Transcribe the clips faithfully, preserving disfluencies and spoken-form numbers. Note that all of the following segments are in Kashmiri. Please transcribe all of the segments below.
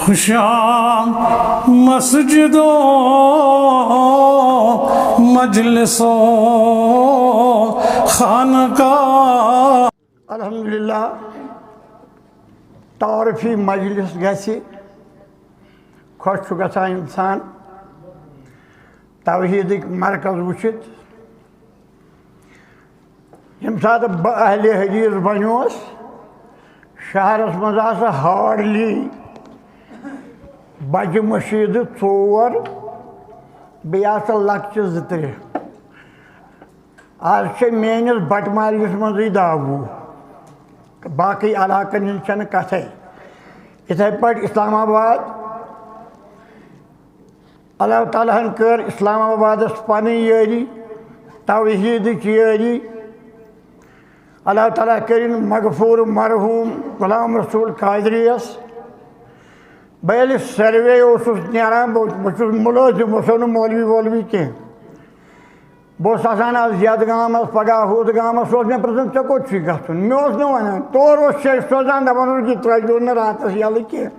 خوشاں مسجد و مجلس و خانقاہ۔ الحمدللہ، تعارفی مجلس گژھِ، خۄش چھُ گژھان اِنسان توحیٖدٕکۍ مرکز وٕچھِتھ۔ ییٚمہِ ساتہٕ بہٕ اہلِ حدیث بنیوس، شہرس منٛز آسہٕ ہارڈلی بجہِ مٔشیٖدٕ ژور، بیٚیہِ آسہٕ لۄکچہِ زٕ ترٛےٚ۔ آز چھِ میٲنِس بٹہٕ مالیُس منٛزٕے دَہ وُہ، باقٕے علاقن ہِنٛز چھَنہٕ کَتھَے۔ یِتھَے پٲٹھۍ اسلام آباد، اللہ تعالیٰ ہن کٔر اسلام آبادس پنٕنۍ یٲری، توحیٖدٕچ یٲری۔ اللہ تعالیٰ کٔرِن مغفور مرحوم غلام رسول قادری یس۔ بہٕ ییٚلہِ سروے اوسُس نیران، بہٕ بہٕ چھُس مُلٲزِم، بہٕ اوسُس نہٕ مولوی وولوی کینٛہہ۔ بہٕ اوسُس آسان از یتھ گامس، پگاہ ہُتھ گامس، سُہ اوس مےٚ پرژھان، "ژےٚ کوٚت چھُے گژھُن؟" مےٚ اوس نہٕ ونان، تورٕ اوس شیٚش سوزان، دپان اوس، "یہِ ترٲوزیو نہٕ راتس یلہٕ کینٛہہ۔"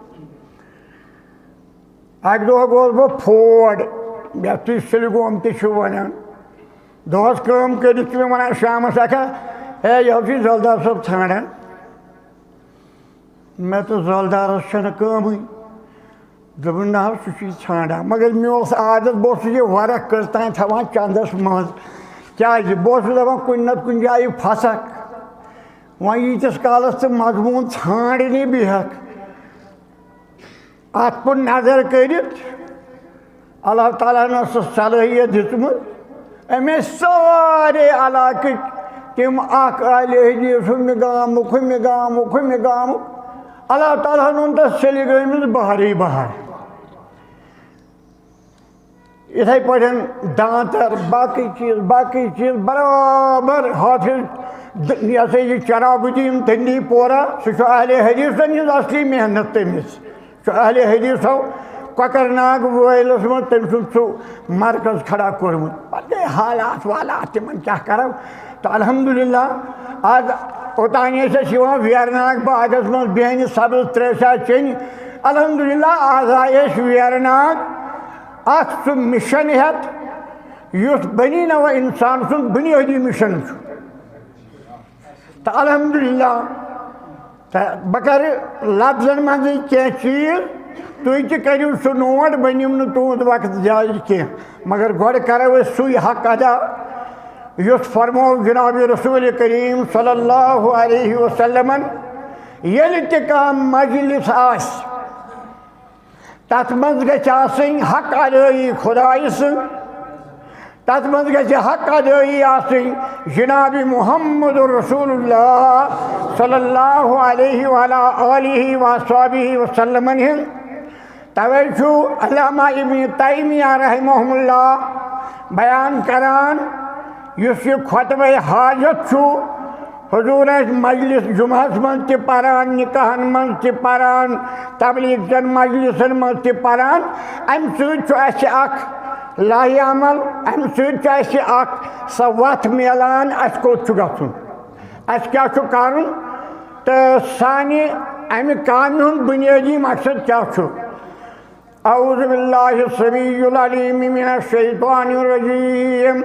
اَکہِ دۄہ گوس بہٕ فوڈ، یَتھ تُہۍ سِلگوم تہِ چھِو وَنان۔ دۄہَس کٲم کٔرِتھ چھِ مےٚ وَنان شامَس، "اَکھا، ہے، یہِ حظ چھُے زَلدار صٲب ژھانٛڈان۔" مےٚ تہٕ زَلدارَس چھَنہٕ کٲمٕے۔ دوٚپُن، "نہ حظ، سُہ چھُے ژھانٛڈان۔" مگر مےٚ اوس عادت، بہٕ اوسُس یہِ ورق کٔژ تام تھاوان چَندَس منٛز۔ کیٛازِ؟ بہٕ اوسُس دَپان، کُنہِ نَتہٕ کُنہِ جایہِ پھسکھ۔ وۄنۍ ییٖتِس کالَس ژٕ مضموٗن ژھانٛڈ نہٕ بیٚہَکھ۔ اَتھ کُن نظر کٔرِتھ، اللہ تعالیٰ ہن ٲس سۄ صلٲحیت دِژمٕژ۔ أمۍ ٲسۍ سارے علاقٕکۍ تِم اکھ اہلِ حدیث، ہُمہِ گامُک، ہُمہِ گامُک، ہُمہِ گامُک۔ اللہ تعالیٰ ہن اوٚن تَتھ سِلگٲمِس بہارٕے بہار۔ یِتھَے پٲٹھۍ دانتر، باقٕے چیٖز، باقٕے چیٖز برابر حافظ، یہِ ہسا یہِ چراغ الدین دنڈی پورہ، سُہ چھُ اہلِ حدیثن ہٕنٛز اصلی محنت تٔمِس۔ چھُ اہلِ حدیثو کۄکرناگ وٲیلَس منٛز تٔمۍ سُنٛد سُہ مرکز کھڑا کوٚرمُت۔ پَتہٕ گٔے حالات والات، تِمَن کیٛاہ کَرو؟ تہٕ الحمدللہ، آز اوٚتانۍ ٲسۍ أسۍ یِوان ویرناگ باغَس منٛز بیٚہنہِ، سبٕز ترٛیشا چیٚنہِ۔ الحمدللہ، آز آیہِ أسۍ ویرناگ اَکھ سُہ مِشن ہٮ۪تھ، یُس بنی نوع اِنسان سُنٛد بُنیٲدی مِشن چھُ۔ تہٕ الحمدللہ، تہٕ بہٕ کَرٕ لفظن منٛزٕے کینٛہہ چیٖز، تُہۍ تہِ کٔرِو سُہ نوٹ، بہٕ نِمہٕ نہٕ تُہُنٛد وقت زیادٕ کینٛہہ، مگر گۄڈٕ کَرو أسۍ سُے حق ادا یُس فرموو جناب رسول کریم صلی اللہ علیہ وسلمن، ییٚلہِ تہِ کانٛہہ مجلس آسہِ، تَتھ منٛز گژھِ آسٕنۍ حق ادٲیی خدایہِ سٕنٛز، تَتھ منٛز گژھِ حق ادٲیی آسٕنۍ جناب محمد رسول اللہ صلی اللہ علیہ وعلی آلہ وصحبہ وسلمن ہٕنٛز۔ توے چھُ علامہ ابن تیمیہ رحمہ اللہ بیان کران، یُس یہِ خطبہ حاجت چھُ، حضور ٲسۍ مجلس جمعس منٛز تہِ پران، نکاحن منٛز تہِ پران، تبلیغ چٮ۪ن مجلسن منٛز تہِ پران۔ امہِ سۭتۍ چھُ اسہِ اکھ لایحہ عمل، امہِ سۭتۍ چھُ اسہِ اکھ سۄ وتھ میلان، اسہِ کوٚت چھُ گژھُن، اسہِ کیٛاہ چھُ کرُن، تہٕ سانہِ امہِ کامہِ ہُنٛد بنیٲدی مقصد کیٛاہ چھُ۔ اعوذ باللہ السمیع العلیم من الشیطان الرجیم۔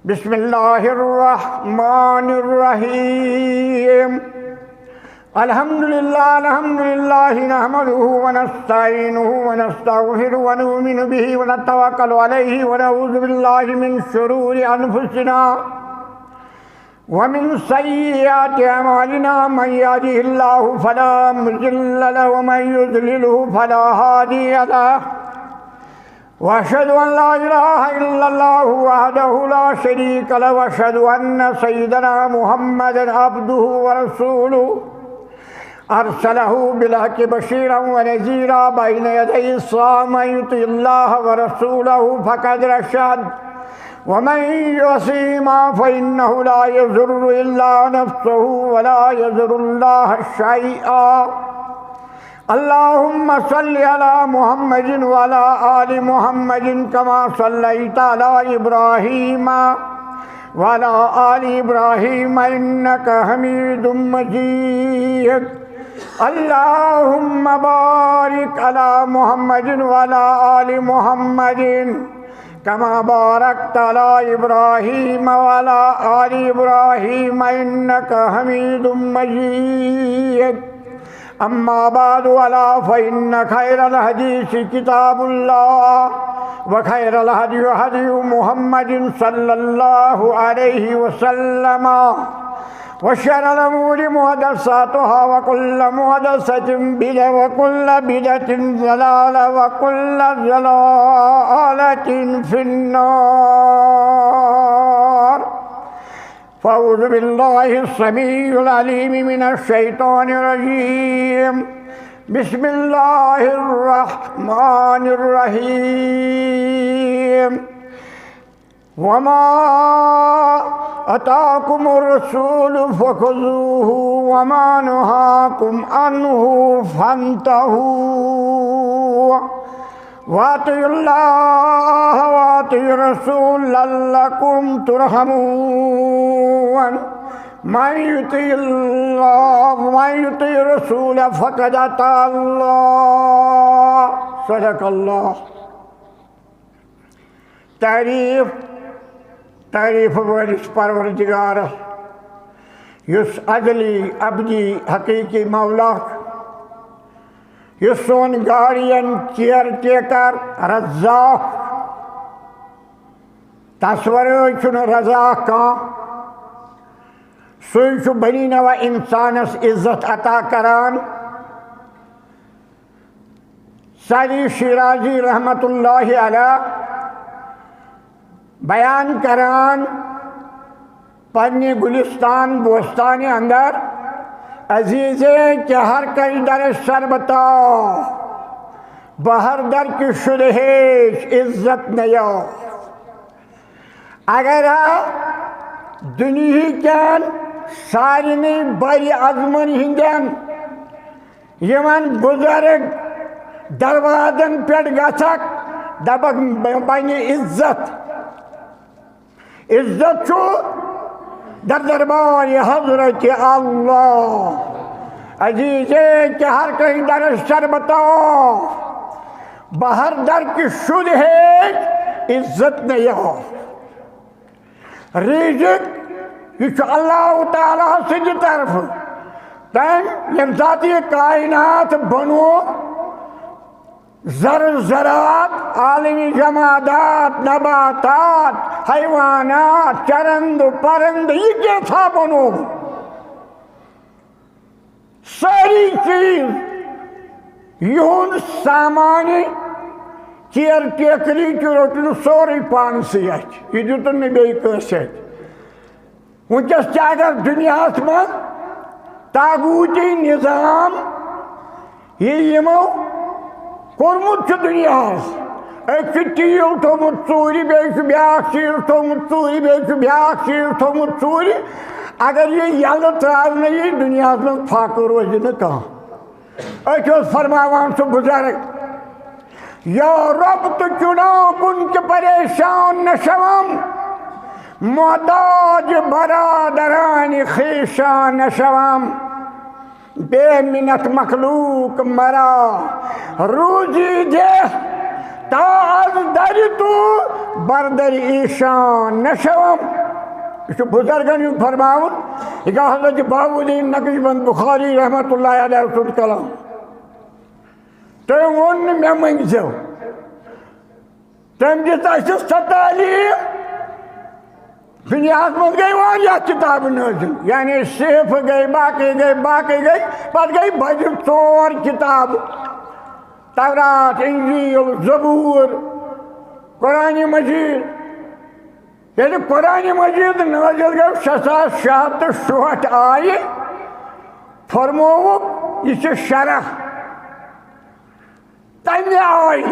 بسم اللہ الرحمن الرحیم۔ الحمد للہ، الحمد للہ نحمده ونستعینه ونستغفره ونؤمن به ونتوکل علیه ونعوذ باللہ من شرور انفسنا ومن سيئات أعمالنا، من يهده الله فلا مضل له ومن يضلله فلا هادي له. وأشهد أن لا إله إلا الله وحده لا شريك له، وأشهد أن سيدنا محمدا عبده ورسوله. أرسله بالحق بشيرا ونذيرا بين يدي الساعة، من يطع الله ورسوله فقد رشد، ومن يعصهما فإنه لا يضر إلا نفسه ولا يضر الله شيئا. اللهم صل على محمد وعلى آل محمد كما صليت على إبراهيم وعلى آل إبراهيم إنك حميد مجيد. اللهم بارك على محمد وعلى آل محمد كما باركت على إبراهيم وعلى آل إبراهيم إنك حميد مجيد. أما بعد، ألا فإن خير الحديث كتاب الله، وخير الهدي هدي محمد صلى الله عليه وسلم، وشر الأمور محدثاتها، وكل محدثة بدعة، وكل بدعة ضلالة، وكل ضلالة في النار. فأعوذ بالله السميع العليم من الشيطان الرجيم. بسم الله الرحمن الرحيم. وما آتاكم الرسول فخذوه وما نهاكم عنه فانتهوا وأطيعوا الله وأطيعوا الرسول لعلكم ترحمون. من يطع الله، من يطع الرسول فقد أطاع الله. صدق الله. تعریف، تعریف وٲلِس پروردگارس، یُس ازلی، ابدی، حقیقی مولا چھُ، یُس سون گارڈین، کیئر ٹیکر، رزاق، تس ورٲے چھُنہٕ رزاق کانٛہہ۔ سُے چھُ بنی نوع انسانس عزت عطا کران۔ سعدی شیرازی رحمت اللہ علیہ بیان کران پننہِ گلستان بوستانہِ اندر، عزیزے کہ ہر کئی در سر بتا، بہر در کی شد ہیچ عزت نیا۔ اگر دنیہکٮ۪ن سارنٕے بڑِ عظمن ہٕنٛدٮ۪ن یِمن بزرگ دروازن پٮ۪ٹھ گژھکھ، دپکھ بنہِ عزت۔ عزت چھُ در دربار حضرت اللہ۔ عزیزے کہ ہر کہیں در سر بتا، بہر در کی شد ہے عزت نیا۔ رزق، یہِ چھُ اللہ تعالیٰ سٕنٛدِ طرفہٕ۔ تٔمۍ ییٚمہِ ساتہٕ یہِ کائنات بنوو، زر زراعت، عالمی جمادات، نباتات، حیوانات، چرند و پرند، یہِ کینٛژھا بنوو۔ سٲری چیٖز، یِہُنٛد سامانہِ، کیر ٹیکری تہِ روٚٹُن سورُے پانسٕے اَتھِ۔ یہِ دیُتُن نہٕ بیٚیہِ کٲنٛسہِ اَتھِ۔ وٕنکیٚس تہِ اگر دُنیاہَس منٛز طاغوٗتی نظام یہِ یِمو کوٚرمُت چھُ دُنیاہَس۔ أکۍ چھُ تیٖل تھوٚومُت ژوٗرِ، بیٚیہِ چھُ بیٛاکھ چیٖز تھوٚومُت ژوٗرِ، بیٚیہِ چھُ بیٛاکھ چیٖز تھوٚومُت ژوٗرِ۔ اگر یہِ یَلہٕ ترٛاونہٕ یی، دُنیاہَس منٛز فاقہٕ روزِ نہٕ کانٛہہ۔ أتھۍ اوس فرماوان سُہ بُزرگ، یا رب، تو کیوں نہ کن کہ پریشان نشوم، محتاج برادران خیشان نشوم۔ بے منت مخلوق مرا روزی دے، تا از در تو بر در ایشان نشوم۔ یہِ چھُ بُزرگن ہُنٛد فرماوُن۔ یہِ گوٚو حضرت بہاؤالدین نقشبند بخاری رحمت اللہ علیہ سُنٛد کلام۔ تٔمۍ ووٚن نہٕ مےٚ مٔنٛگزیو۔ تٔمۍ دِژ اَسہِ سۄ تعلیٖم۔ دُنیاہَس منٛز گٔے واریاہ کِتابہٕ نٲزِل، یعنی صحیفہٕ گٔے، باقٕے گٔے، باقٕے گٔے، پَتہٕ گٔے بَجہِ ژور کِتابہٕ، تورات، انجیل، زبور، قرآن مجید۔ ییٚلہِ قرآن مجید نٲزِل گٔے، شےٚ ساس شےٚ ہَتھ تہٕ شُہٲٹھ آیہِ، فرمووُکھ، یہِ چھِ شرح تَمہِ آیہِ،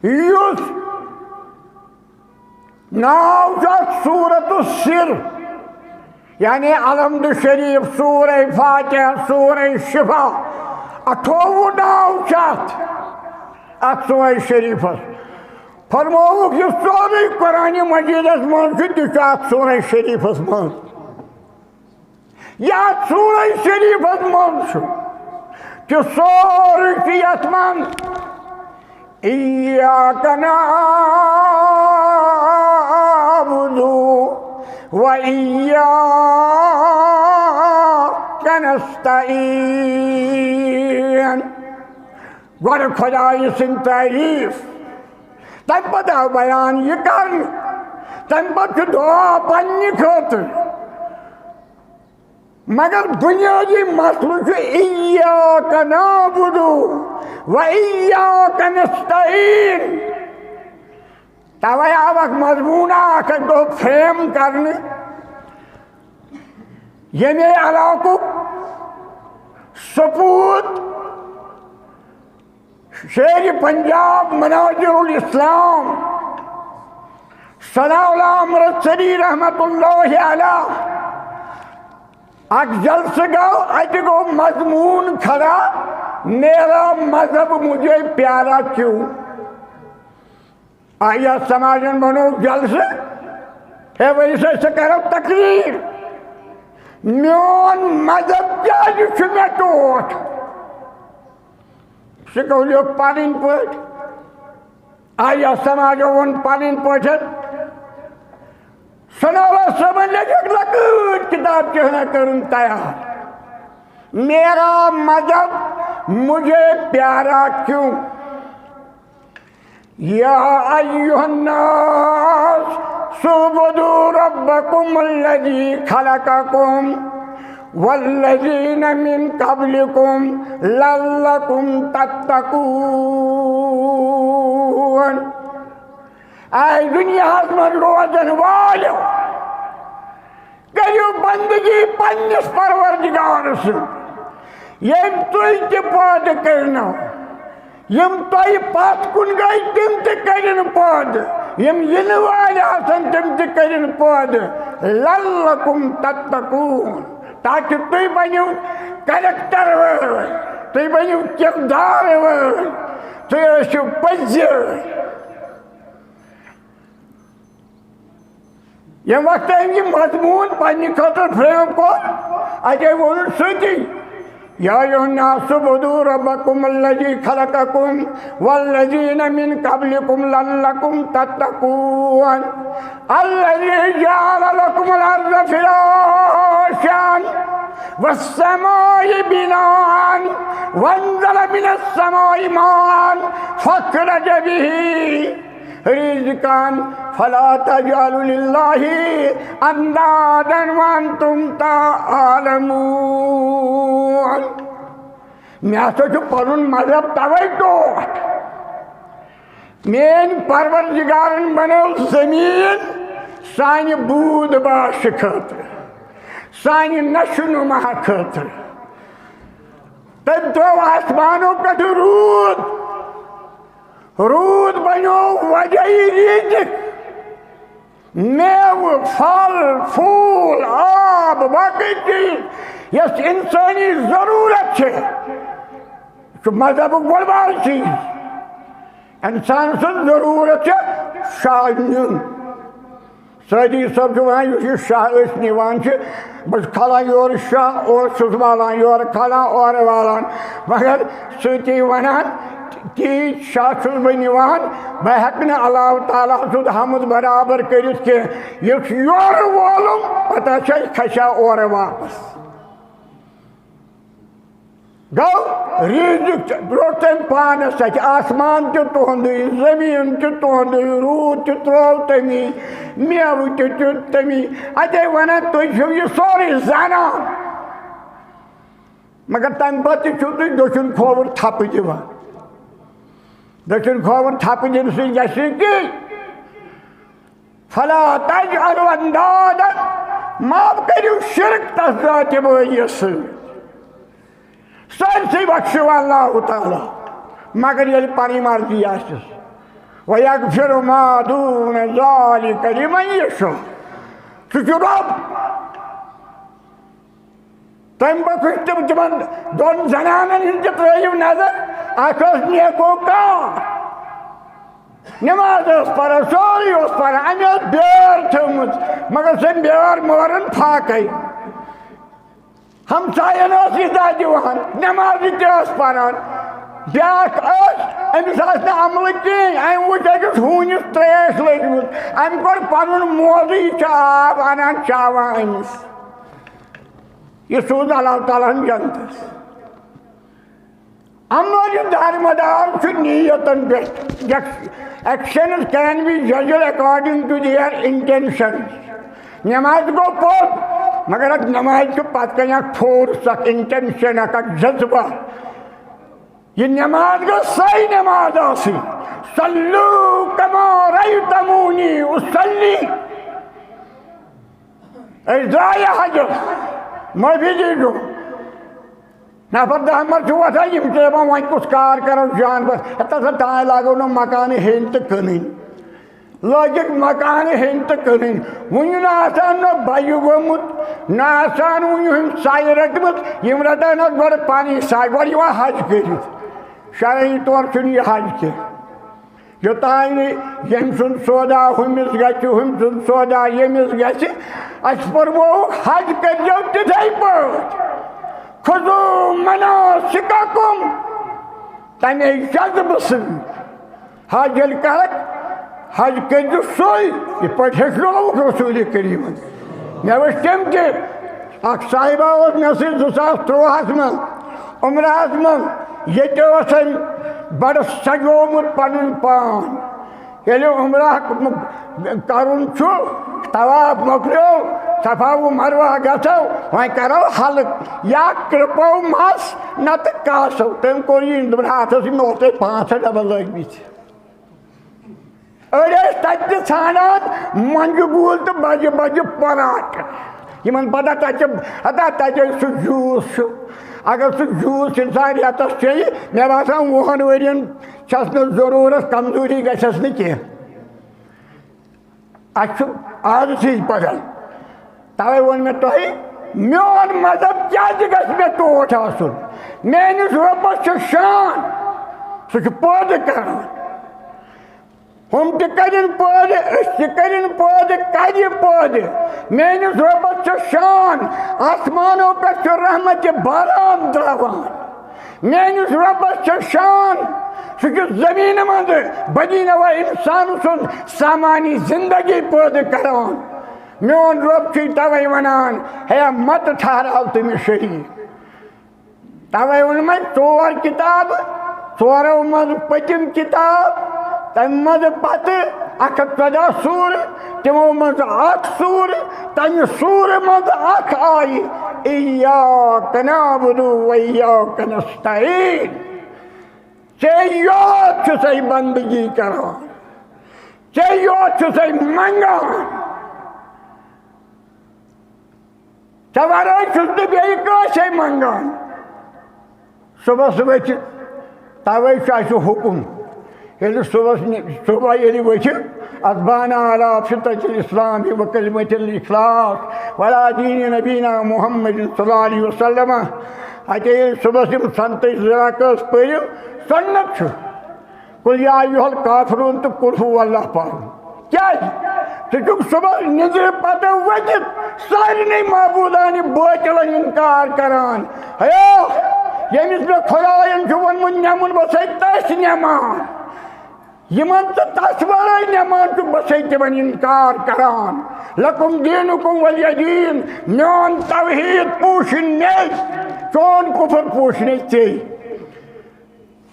یُس ناو چھُ اَتھ سورۃ السر، یعنی الحمد شریف، سورہ فاتحہ، سورہ شفا، اَٹھووُہ ناو چھِ اَتھ، اَتھ سورہ شریفَس۔ فرمووُکھ، یُس سورُے قرآن مجیدَس منٛز چھُ، تہِ چھُ اَتھ سورہ شریفَس منٛز۔ یتھ سورہ شریفس منٛز چھُ، چھُ سورُے چھُ یتھ منٛز، إياك نعبد وإياك نستعين۔ گۄڈٕ خۄدایہِ سٕنٛز تعریٖف، تَمہِ پَتہٕ آو بیان یہِ کرنہٕ، تَمہِ پَتہٕ چھُ دُعا پننہِ خٲطرٕ۔ مگر بُنیٲدی مسلہٕ چھُ إياك نعبد وإياك نستعين۔ تَوَے آو اکھ مضموٗن اکھ گوٚو فریم کرنہٕ، ییٚمے علاقُک سپوٗت شیرِ پنجاب مناظر الاسلام ثناء اللہ امرتسری رحمت اللہ علیہ اکھ جلسہٕ گوٚو، اتہِ گوٚو مضموٗن کھڑا، میرا مذہب مجھے پیارا کیوں؟ آیا سماجن بنوو جلسہٕ، ہے ؤلِو سا، أسۍ کرو تقریر، میون مذہب کیازِ چھُ مےٚ ٹوٹھ؟ سُہ گوٚو لیوٚکھ پنٕنۍ پٲٹھۍ۔ آیا سماجو ووٚن پنٕنۍ پٲٹھۍ۔ ثناء اللہ صٲبن لیٚچھکھ لۄکٕٹ کِتاب کیٛاہ نہ کٔرٕن تیار۔ میرا مذہب مجھے پیارا کیوں؟ يا أيها الناس اعبدوا ربكم الذي خلقكم والذين من قبلكم لعلكم تتقون۔ اے دُنیاہس منٛز روزن والٮ۪و، کٔرِو بندگی پننِس پروردگار سٕنٛز، ییٚمۍ تُہۍ تہِ پٲدٕ کٔرنو۔ یِم تۄہہِ پتھ کُن گٔے، تِم تہِ کٔرِن پٲدٕ۔ یِم یِنہٕ وٲلۍ آسن، تِم تہِ کٔرِن پٲدٕ۔ لعلکم تتقون، تاکہِ تُہۍ بٔنِو کریکٹر وٲلۍ، تُہۍ بٔنِو کِردار وٲلۍ، تُہۍ ٲسِو پٔزۍ۔ ییٚمہِ وقتہٕ أمۍ یہِ مضموٗن پننہِ خٲطرٕ فریم کوٚر، اتے ووٚنُن سۭتی، يا أيها الناس اعبدوا ربكم الذي خلقكم والذين من قبلكم لعلكم تتقون، الذي جعل لكم الأرض فراشا والسماء بناء وأنزل من السماء ماء فأخرج به رزقا فلا تجعلوا لله أندادا وأنتم تعلمون۔ مےٚ ہسا چھُ پنُن مذہب توے ٹوٹھ۔ میٲنۍ پروردگارن بنٲو زٔمیٖن سانہِ بود باش خٲطرٕ، سانہِ نشو نما خٲطرٕ۔ تٔمۍ ترٛوو آسمانو پٮ۪ٹھٕ روٗد، روٗد بنیوو وجہی ریٖزِق، میوٕ، پھل، پھوٗل، آب، باقٕے چیٖز یۄس اِنسٲنی ضروٗرت چھِ، یہِ چھُ مذہبُک بوٚڑ بار چیٖز۔ اِنسان سٕنٛز ضروٗرت چھِ شاہ نیُن۔ سعدی صٲب چھُ وَنان، یُس یہِ شاہ أسۍ نِوان چھِ، بہٕ چھُس کھالان یورٕ شاہ، اورٕ چھُس والان، یورٕ کھالان، اورٕ والان۔ مگر سۭتی وَنان، تیٖتۍ شاہ چھُس بہٕ نِوان، بہٕ ہٮ۪کہٕ نہٕ اللہ تعالیٰ سُنٛد حمد برابر کٔرِتھ کینٛہہ۔ یُس یورٕ وولُم، پَتہٕ چھِ أسۍ کھسان اورٕ واپس۔ گوٚو، ریٖزِق تہِ روٚٹ تٔمۍ پانَس اَتھِ، آسمان تہِ تُہُنٛدُے، زٔمیٖن تہِ تُہُنٛدُے، روٗد تہِ ترٛوو تٔمی، میوٕ تہِ دیُت تٔمی۔ اَتے وَنان، تُہۍ چھِو یہِ سورُے زانان، مگر تَمہِ پَتہٕ تہِ چھِو تُہۍ دٔچھُن کھووُر تھپہٕ دِوان۔ دٔچھُن کھووُر تھپہٕ دِنہٕ سۭتۍ گژھِ نہٕ کِہیٖنۍ۔ فلا تجعلوا اندادا، مہ کٔرِو شرک تس ذاتِ بٲریَس سۭتۍ۔ سٲرسٕے بخشو اللہ تعالیٰ، مگر ییٚلہِ پنٕنۍ مرضی آسٮ۪س۔ ویغفر ما دون ذلک لمن یشاء۔ سُہ چھُ رب۔ تَمہِ پَتہٕ وٕچھ تِم تِمَن دۄن زنانَن ہٕنٛز تہِ ترٛٲیِو نظر، اَکھ ٲس نیکو کار، نٮ۪ماز ٲس پَران، سورُے اوس پَران، اَمہِ ٲس بیٛٲر تھٲومٕژ، مگر سۄ بیٛٲر مٲرٕن فاقَے۔ ہمساین ٲس عزت دِوان، نٮ۪مازِ تہِ ٲس پران۔ بیٛاکھ ٲس، أمِس ٲس نہٕ عملہٕ کِہیٖنۍ، أمۍ وٕچھ أکِس ہوٗنِس ترٛیش لٔجمٕژ، أمۍ کوٚر پنُن موزٕ، یہِ چھُ آب انان، چاوان أمِس۔ یہِ سوٗز اللہ تعالیٰ ہن جنتس۔ عمل یہِ دارمدار چھُ نیتن پٮ۪ٹھ۔ Actions can be judged according to their intention۔ نماز گوٚو پوٚز، مگر اتھ نمازِ چھُ پتہٕ کنہِ اکھ فورس، اکھ انٹینشن، اکھ، اکھ جذبہ۔ یہِ نماز گٔژھ سۄے نماز آسٕنۍ۔ صلوا کما رأیتمونی اصلی۔ أسۍ درٛایہِ حجس، معٲفی دیٖزیو۔ نفر دَہ مَرٕ چھِ وۄتھان، یِم چھِ دَپان، وۄنۍ کُس کار کَرو جان پَتہٕ؟ ہَتہٕ ہسا تام لاگو نہٕ مکانہٕ ہیٚنۍ تہٕ کٕنٕنۍ۔ لٲگِکھ مکانہٕ ہیٚنۍ تہٕ کٕنٕنۍ۔ وُنہِ نہٕ آسان نہ بَیہِ گوٚمُت، نہ آسان وُنہِ ہُمہِ سَے رٔٹمٕژ۔ یِم رَٹان حظ گۄڈٕ پَنٕنۍ سَے، گۄڈٕ یِوان حج کٔرِتھ۔ شرعی طور چھُنہٕ یہِ حج کینٛہہ۔ یوٚتام نہٕ ییٚمۍ سُنٛد سودا ہُمِس گژھِ، ہُمۍ سُنٛد سودا ییٚمِس گژھِ، اَسہِ فرمووُکھ، حج کٔرۍزیو تِتھَے پٲٹھۍ۔ خُذوٗ مَناسِکَکُم، تَمے جذبہٕ سۭتۍ۔ حج ییٚلہِ کَرَکھ، حج کٔرۍزِ سُے، یِتھ پٲٹھۍ ہیٚچھنووُکھ رسوٗلِ کریٖمَن۔ مےٚ وٕچھ تِم تہِ، اَکھ صاحبہ اوس مےٚ سۭتۍ زٕ ساس تُرٛواہَس منٛز عمرہَس منٛز، ییٚتہِ اوس أمۍ بَڑٕ سَجومُت پَنُن پان۔ ییٚلہِ عمرہ کَرُن چھُ، طواف مۄکلیو، صفا و مروہ گژھو، وۄنۍ کَرو حلق یا کرٛپو مَس، نَتہٕ کاسو۔ تٔمۍ کوٚر یہِ، دوٚپُن، ہاتَس یہِ، مےٚ اوس تۄہہِ پانٛژھ ہَتھ ڈبل لٲگۍ مٕتۍ۔ أڑۍ ٲسۍ تَتہِ تہِ ژھانڈان مۄنجہِ گوٗلۍ تہٕ بَجہِ بَجہِ پۄراٹہٕ۔ یِمَن پَتہ تَتہِ چھِ، ہتا تَتہِ سُہ جوٗس چھُ۔ اگر سُہ جوٗس اِنسان رٮ۪تَس چیٚیہِ، مےٚ باسان وُہَن ؤرِیَن چھَس نہٕ ضروٗرت، کمزوٗری گژھٮ۪س نہٕ کینٛہہ۔ اَسہِ چھُ عادتٕے بدل۔ تَوَے ووٚن مےٚ تۄہہِ، میون مذہب کیٛازِ گژھِ مےٚ ٹوٹھ آسُن؟ میٲنِس رۄبَس چھُ شان، سُہ چھُ پٲدٕ کران۔ ہُم تہِ کٔرِن پٲدٕ، أسۍ تہِ کٔرِن پٲدٕ، کَرِ پٲدٕ۔ میٲنِس رۄبَس چھُ شان، آسمانو پٮ۪ٹھ چھُ رحمتِ باران تراوان۔ میٲنِس رۄبَس چھُ شان، سُہ چھُ زٔمیٖنہِ منٛز بدی نوا اِنسان سُنٛد سامانی زندگی پٲدٕ کران۔ میون رۄب چھُے تَوَے وَنان، ہے مَتہٕ ٹھہراو تٔمِس شریٖک۔ تَوَے ووٚن مےٚ ژور کِتابہٕ، ژورو منٛز پٔتِم کِتاب، تَمہِ منٛز پَتہٕ اَکھ ہَتھ ژۄداہ سوٗرٕ، تِمو منٛز اَکھ سوٗرٕ، تَمہِ سوٗرٕ منٛز اَکھ آیہِ، "إِيَّاكَ نَعْبُدُ وَإِيَّاكَ نَسْتَعِينُ"۔ ژےٚ یوت چھُسَے بندگی کران، ژےٚ یوت چھُسَے منٛگان۔ ژےٚ ورٲے چھُس نہٕ بیٚیہِ کٲنٛسے منٛگان۔ صُبحس ؤتھِتھ، تَوَے چھُ اَسہِ حُکُم۔ ییٚلہِ صُبحس نِ-، صُبح ییٚلہِ ؤتھِو، اَتھ بانہ علی فطرت الاسلام و کلمت الاخلاص وعلی دین نبینا محمد صلی اللہ علیہ وسلم۔ اَتہِ ییٚلہِ صُبحس یِم سنتٕچ زٕ رکٲژ پٔرِو، سُنت چھُ۔ قل یا ایھا الکافرون تہٕ قل ھو اللہ پرُن۔ کیازِ؟ ژٕ چھُکھ صبح نِندرِ پتہٕ ؤتھِتھ سارنٕے معبوٗدانہِ بٲطِلن اِنکار کران۔ ہیو، ییٚمِس مےٚ خۄدایَن چھُ ووٚنمُت نٮ۪مُن، بہٕ چھُسَے تٔتھۍ نٮ۪مان۔ یِمن ژٕ تَس وَرٲے نٮ۪مان چھُکھ، بہٕ چھُسَے تِمن اِنکار کران۔ لکم دینکم ولی دین، میون توحید پوٗشِن مےٚ، چون کفر پوٗشِنے ژےٚ۔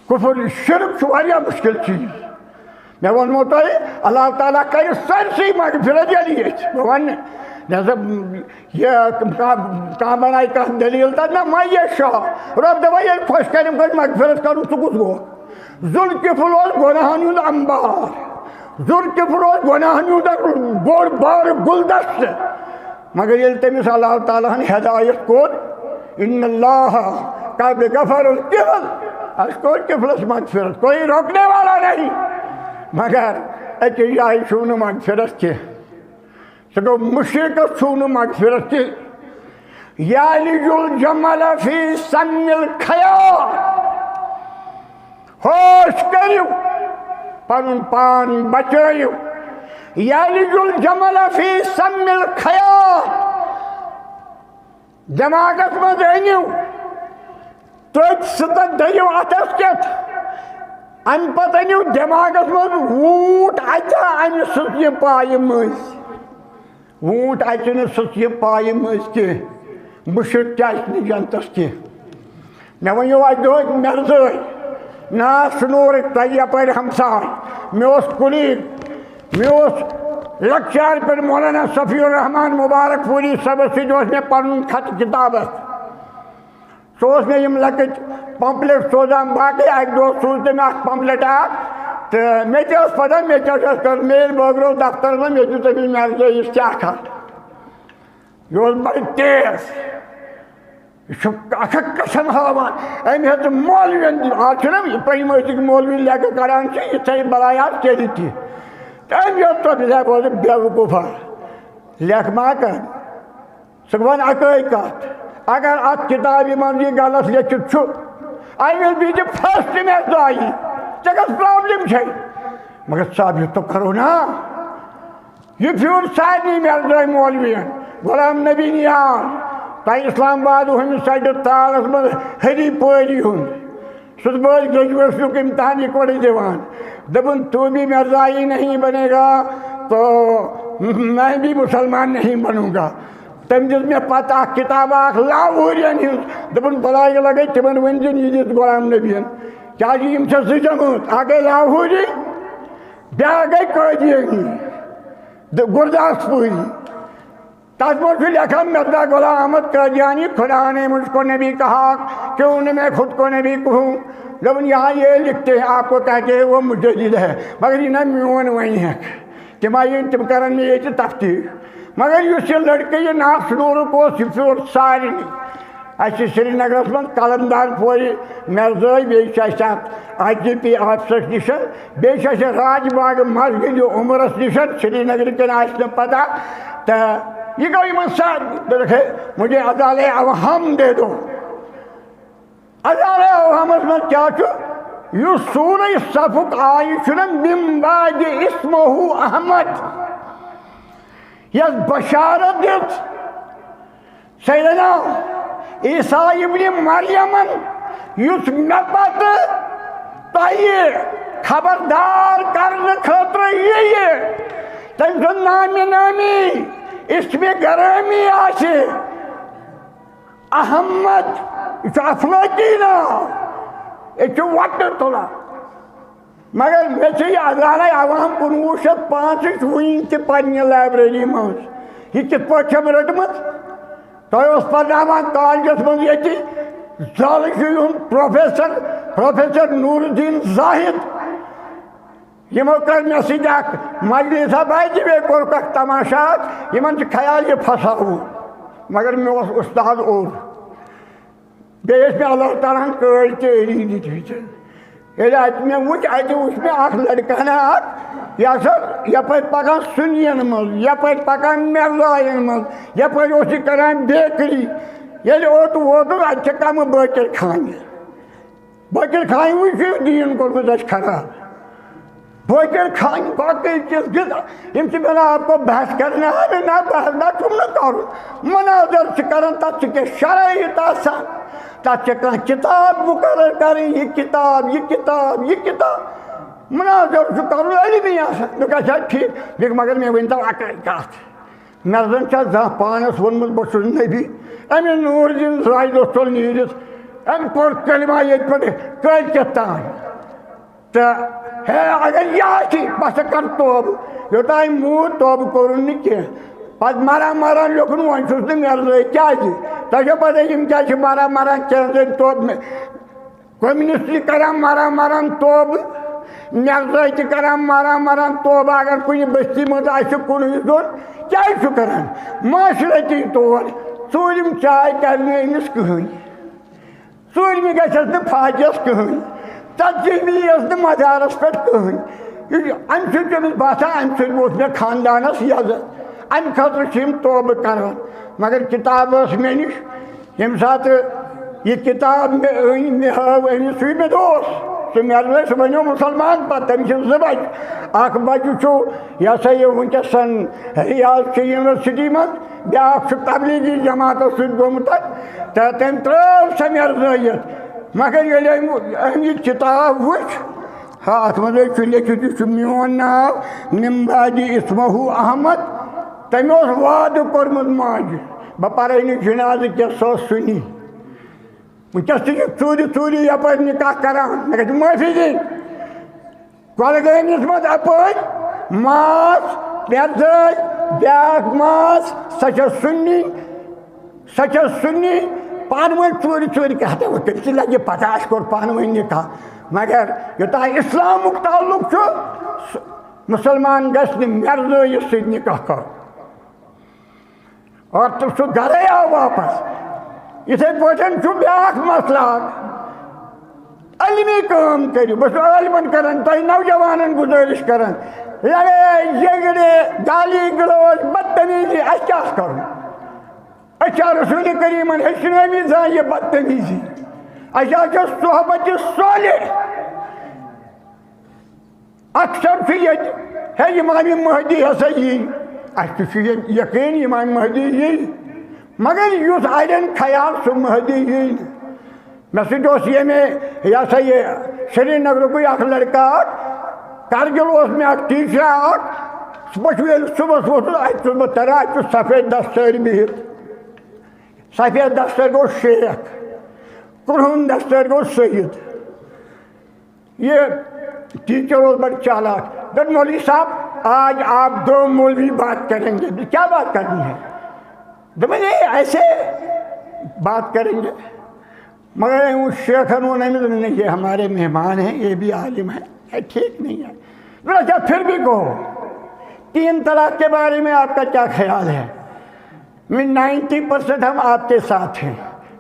کفر، شرک چھُ واریاہ مُشکِل چیٖز۔ مےٚ ووٚنمو تۄہہِ، اللہ تعالیٰ کرِ سٲرسٕے مغفرت ییٚلہِ ییٚژھِ۔ بہٕ وَنہٕ، مےٚ دوٚپ، یہِ کانٛہہ، کانٛہہ بَنایہِ کانٛہہ دٔلیٖل تَتھ، نہ، ما یہِ شاہ۔ رۄب دَپان، ییٚلہِ خۄش کَرٮ۪م کٲنٛسہِ مغفرت کَرُن، ژٕ کُس گوٚو؟ ذوالکفل اوس گۄناہَن ہُنٛد اَمبار۔ ذوالکفل اوس گۄناہَن ہُنٛد اَکھ بوٚڑ بارٕ گُلدستہٕ۔ مگر ییٚلہِ تٔمِس اللہ تعالیٰ ہن ہدایت کوٚر، ان اللہ قد غفر الکفل، اَسہِ کوٚر کفلس مغفرت، کوئی روکنے والا نہیں۔ مگر أکِس جایہِ چھُو نہٕ مغفرت کینٛہہ۔ سُہ گوٚو مُشرِکس چھُو نہٕ مغفرت کینٛہہ۔ یلج الجمل فی سم الخیاط۔ ہوش کٔرِو، پنُن پان بچٲیِو۔ یلج الجمل فی سم الخیاط۔ دٮ۪ماغس منٛز أنِو، تٔتۍ سۭتۍ دٔیِو اَتھس کٮ۪تھ۔ اَمہِ پتہٕ أنِو دٮ۪ماغس منٛز، ووٗٹھ اَتہِ أمِس سٕژنہِ پایہِ مٔنٛزۍ۔ ووٗٹھ اَتہِ نہٕ سٕژنہِ پایہِ مٔنٛزۍ کینٛہہ۔ مُشرِک تہِ اَژِ نہٕ جنتس کینٛہہ۔ مےٚ ؤنِو اَکہِ دۄہ مِرزٲے، ناو سنوٗرٕکۍ، تۄہہِ یپٲرۍ ہمساے۔ مےٚ اوس کُلیٖگ، مےٚ اوس لیکچر پٮ۪ٹھ مولانا صفی الرحمان مبارک پوری صٲبس سۭتۍ اوس مےٚ پنُن خط کتابت۔ سُہ اوس مےٚ یِم لۄکٕٹۍ پمپلیٹ سوزان۔ باقٕے اَکہِ دۄہ سوٗز تٔمۍ اَکھ پمپلیٹ اَکھ، تہٕ مےٚ تہِ ٲس پَتہ مےٚ کیٛاہ چھُ اَتھ کَرُن۔ مےٚ ییٚلہِ بٲگرو دفترَس منٛز، مےٚ دیُت تٔمِس مٮ۪نیجَر یُس کیٛاہ کَتھ۔ یہِ اوس بَڑٕ تیز۔ یہِ چھُ اَکھ اَکھ قسم ہاوان۔ أمۍ ہیوٚت مولوِیَن، آز چھُنہ یہِ پٔرۍ مٕتۍ مولوی لیکھٕ کَڑان چھِ، یِتھَے بَلاے آز کٔرِتھ تہِ۔ تہٕ أمۍ ہیوٚت تۄہہِ، بہٕ اوسُس بیوقوٗفا۔ لیکھٕ ما کَر۔ سُہ وَن اَکٲے کَتھ، اگر اَتھ کِتابہِ منٛز یہِ غلط لیٚکھِتھ چھُ، I will be the first in exile۔ ژےٚ کۄس problem چھے؟ مگر صاحب، یہِ تو کرو نا، یہِ پھیوٗر سارنٕے مِرزٲے مولوِیَن۔ غلام نبی نیاز، تۄہہِ اسلام آباد ہُمہِ سایڈٕ تالَس منٛز ہری پٲری ہُنٛد۔ سُہ تہٕ بہٕ ٲسۍ گریجویشنُک امتحان یِکوَٹے دِوان۔ دوٚپُن، "تو بھی مرزائی نہیں بنے گا، تو میں بھی مسلمان نہیں بنوں گا۔" تٔمۍ دِژ مےٚ پَتہٕ اَکھ کِتاب اَکھ لاہوریَن ہِنٛز۔ دوٚپُن، "بَلاے لَگے تِمَن ؤنۍ زِن یہِ دِژ غلام نبیَن۔ کیٛازِ یِم چھےٚ زٕ جمٲژ، اَکھ گٔے لاہوری، بیٛاکھ گٔے قٲدیٲنی۔" تہٕ گُرداسپوٗری۔ تَتھ منٛز چھُ لیکھان، "مرزا غلام احمد قادیانی، خدا نے مجھ کو نبی کہا، کیوں نہ میں خود کو نبی کہوں؟" دوٚپُن، "یہاں یہ لکھتے ہیں، آپ کو کہتے ہیں وہ مجدد ہے، مگر یہِ نہ میون وۄنۍ ہٮ۪کھ۔" تِم آیہِ، تِم کرن مےٚ ییٚتہِ تفتیٖق۔ مگر یُس یہِ لڑکہٕ، یہِ ناصرُک اوس، یہِ پھیوٗر سارنٕے۔ اَسہِ چھِ سرینگرَس منٛز قلمدار پورِ مرزٲے، بیٚیہِ چھِ اَسہِ اَتھ آئی جی پی آفسَس نِش، بیٚیہِ چھِ اَسہِ راج باغ مسجد عمرَس نِش سرینگرٕ کِنۍ، آسہِ نہٕ پَتہ۔ تہٕ یہِ گوٚو یِمَن سارنٕے، دوٚپُکھ، "ہے، مجھے ازالِ اوہام دے دو۔" ازالِ اوہامَس منٛز کیٛاہ چھُ؟ یُس سورہ صفُک آیہِ چھُنہ، "من بعد اسمہ احمد"، یَس بشارت دِژ سیدنا عیسیٰ ابن مریمن، یُس مےٚ پتہٕ تۄہہِ خبردار کرنہٕ خٲطرٕ یِیہِ، تٔمۍ سُنٛد نامِ نامی، اسمِ گرامی آسہِ احمد۔ یہِ چھُ افلٲکی ناو، یہِ چھُ وۄٹہٕ تُلان۔ مگر مےٚ چھِ یہِ ازالِ اوہام کُنوُہ شیٚتھ پانٛژٕچ وٕنہِ تہِ پننہِ لایبریری منٛز۔ یہِ کِتھ پٲٹھۍ چھَم رٔٹمٕژ؟ تۄہہِ اوس پرناوان کالجس منٛز ییٚتہِ زالشی ہُنٛد پروفیسر، پروفیسر نور الدین زاہد۔ یِمو کٔر مےٚ سۭتۍ اکھ مجلسا، باے دی وے، کوٚرُکھ اکھ تماشا اکھ، یِمن چھُ خیال یہِ پھساوُن۔ مگر مےٚ اوس استاد اوٚر۔ بیٚیہِ ٲسۍ مےٚ اللہ تعالیٰ ہن کٲلۍ تہِ أڑی دِتمٕتۍ۔ ییٚلہِ اَتہِ مےٚ وٕچھ، اَتہِ وٕچھ مےٚ اَکھ لٔڑکہٕ ہنا اَکھ، یہِ ہسا یَپٲرۍ پَکان سُنیَن منٛز، یَپٲرۍ پَکان مٮ۪رزایَن منٛز، یَپٲرۍ اوس یہِ کَران بیکری۔ ییٚلہِ اوٚت ووتُس، اَتہِ چھِ کَمہٕ بٲکِر خانہِ۔ بٲکِر خانہِ وٕچھ، یہِ دیٖن کوٚرمُت اَسہِ خراب۔ بٲکِر خانہِ باقٕے چیٖز گِنٛد، یِم چھِ وَنان، "آپ کو بحث کرنا ہے؟" نہ، بحث نہ چھُم نہٕ کَرُن۔ مناظر چھِ کَران، تَتھ چھِ کینٛہہ شرٲیِط آسان، تَتھ چھِ کانٛہہ کِتاب مُقرر کَرٕنۍ، یہِ کِتاب، یہِ کِتاب، یہِ کِتاب۔ مناظر چھُ کَرُن علمی آسان۔ مےٚ گژھِ ہا ٹھیٖک، مےٚ، مگر مےٚ ؤنۍ تو اَکٕے کَتھ۔ مےٚ زَن چھا زانٛہہ پانَس ووٚنمُت، "بہٕ چھُس نبی"؟ أمۍ نور الدین زاہد اوس تُل نیٖرِتھ، أمۍ پوٚر کلمہ ییٚتہِ پٮ۪ٹھ کٲلۍ کٮ۪تھ تام۔ تہٕ ہے، اگر یہِ آسہِ، بہٕ ہسا کَرٕ توبہٕ۔ یوٚتام موٗد، توبہٕ کوٚرُن نہٕ کینٛہہ۔ پَتہٕ مران مران لیوٚکھُن، "وۄنۍ چھُس نہٕ مِرزٲے"۔ کیٛازِ؟ تۄہہِ چھو پَتہ یِم کیٛازِ چھِ مران مران، کینٛہہ زَن توبہٕ مےٚ۔ کمیونسٹ چھِ کران مران مران توبہٕ، مِرزٲے تہِ کران مران مران توبہٕ۔ اگر کُنہِ بستی منٛز آسہِ کُنُے زوٚن، کیٛازِ چھُ کران؟ معاشرتی طور ژوٗرِم چاے کرِ نہٕ أمِس کٕہٕنۍ۔ ژوٗرمہِ گژھٮ۪س نہٕ فاجس کٕہٕنۍ، ژتجِہمہِ یِیَس نہٕ مزارس پٮ۪ٹھ کٕہٕنۍ۔ یہِ چھُ، اَمہِ سۭتۍ چھُ أمِس باسان، اَمہِ سۭتۍ ووت مےٚ خاندانس یزتھ۔ اَمہِ خٲطرٕ چھِ یِم توبہٕ کران۔ مگر کِتاب ٲس مےٚ نِش، ییٚمہِ ساتہٕ یہِ کِتاب مےٚ أنۍ، مےٚ ہٲو أمِس، سُے مےٚ دوس۔ تہٕ مےٚ دوٚپُس، "ژٕ بَنیو مُسلمان پَتہٕ، تٔمِس چھِ زٕ بَچہِ۔ اَکھ بَچہِ چھُ، یہِ ہسا یہِ وٕنکیٚس ریاض چھِ یونیورسٹی منٛز، بیٛاکھ چھُ تبلیغی جماعتَس سۭتۍ گوٚمُت، تہٕ تٔمۍ ترٛٲو سۄ مےٚ رضٲیِتھ۔ مگر ییٚلہِ أمۍ، أمۍ یہِ کِتاب وٕچھ، ہا، اَتھ منٛز حظ چھُ لیٚکھِتھ، یہِ چھُ میون ناو، مِن بعدی اسمہ احمد۔" تٔمۍ اوس وعدٕ کوٚرمُت ماجہِ، بہٕ پَرَے نہٕ جنازٕ کینٛہہ، سُہ اوس سُنی۔ وٕنکیٚس تہِ چھِ ژوٗرِ ژوٗرِ یَپٲرۍ نِکاح کَران، مےٚ گژھِ معٲفی دِنۍ۔ کۄلگٲمِس منٛز اَپٲرۍ ماس، پٮ۪رزٲے، بیٛاکھ ماس، سۄ چھےٚ سُنی، سۄ چھےٚ سُنی، پانہٕ ؤنۍ ژوٗرِ ژوٗرِ کیٛاہ تہِ وۄنۍ تٔمِس تہِ لَگہِ پَتہ، اَسہِ کوٚر پانہٕ ؤنۍ نِکاح۔ مگر یوٚتام اِسلامُک تعلُق چھُ، سُہ مُسلمان گژھِ نہٕ مٮ۪رزٲیِس سۭتۍ نِکاح کَرُن۔ اور تہٕ سُہ گرے آو واپس۔ یِتھے پٲٹھۍ چھُ بیٛاکھ مسلہٕ اکھ، علمی کٲم کٔرِو۔ بہٕ چھُس عٲلمن کران، تۄہہِ نوجوانن گُزٲرِش کران، لڑٲے جھگڑے، گالی گلوچ، بدتمیزی، اَسہِ کیٛاہ چھُ کرُن؟ أسۍ چھا رسول کریمن ہیٚچھنٲومٕتۍ زانٛہہ یہِ بدتمیزی؟ اَسہِ حظ چھِ صحبت صالح۔ اکثر چھُ ییٚتہِ، ہے، امام مہدی ہسا یی۔ اَسہِ تہِ چھُ ییٚتہِ یقیٖن امام مہدی یی۔ مگر یُس اَڑٮ۪ن خیال سُہ مہدی یی نہٕ۔ مےٚ سۭتۍ اوس ییٚمہِ، یہِ ہسا یہِ، سرینگرُکُے اکھ لڑکہٕ اکھ، کرگِل اوس مےٚ اکھ ٹیٖچرا اکھ، سُہ پوٚچھ ییٚلہِ صُبحس ووٚتھُس، اَتہِ چھُس بہٕ تران، اَتہِ چھُ سفید دستٲرۍ بِہِتھ، سفید دستٲرۍ گوٚو شیخ، کرٛہُن دستٲرۍ گوٚو سید۔ یہ ٹیچر اوس بڑٕ چالاک۔ دوٚپ، "مولوی صاحب، آج آپ دو مولوی بات کریں گے۔" "کیا بات کرنی ہے؟" دوٚپمَس، "یہ ایسے بات کریں گے۔" مگر ان شیخن ووٚن أمِس، "نہیں، یہ ہمارے مہمان ہیں، یہ بھی عالم ہے، یہ ٹھیک نہیں ہے۔" دوٚپمَس، "اچھا، پھر بھی کہو، تین طلاق کے بارے میں آپ کا کیا خیال ہے؟" میں نائنٹی پرسینٹ ہم آپ کے ساتھ ہیں،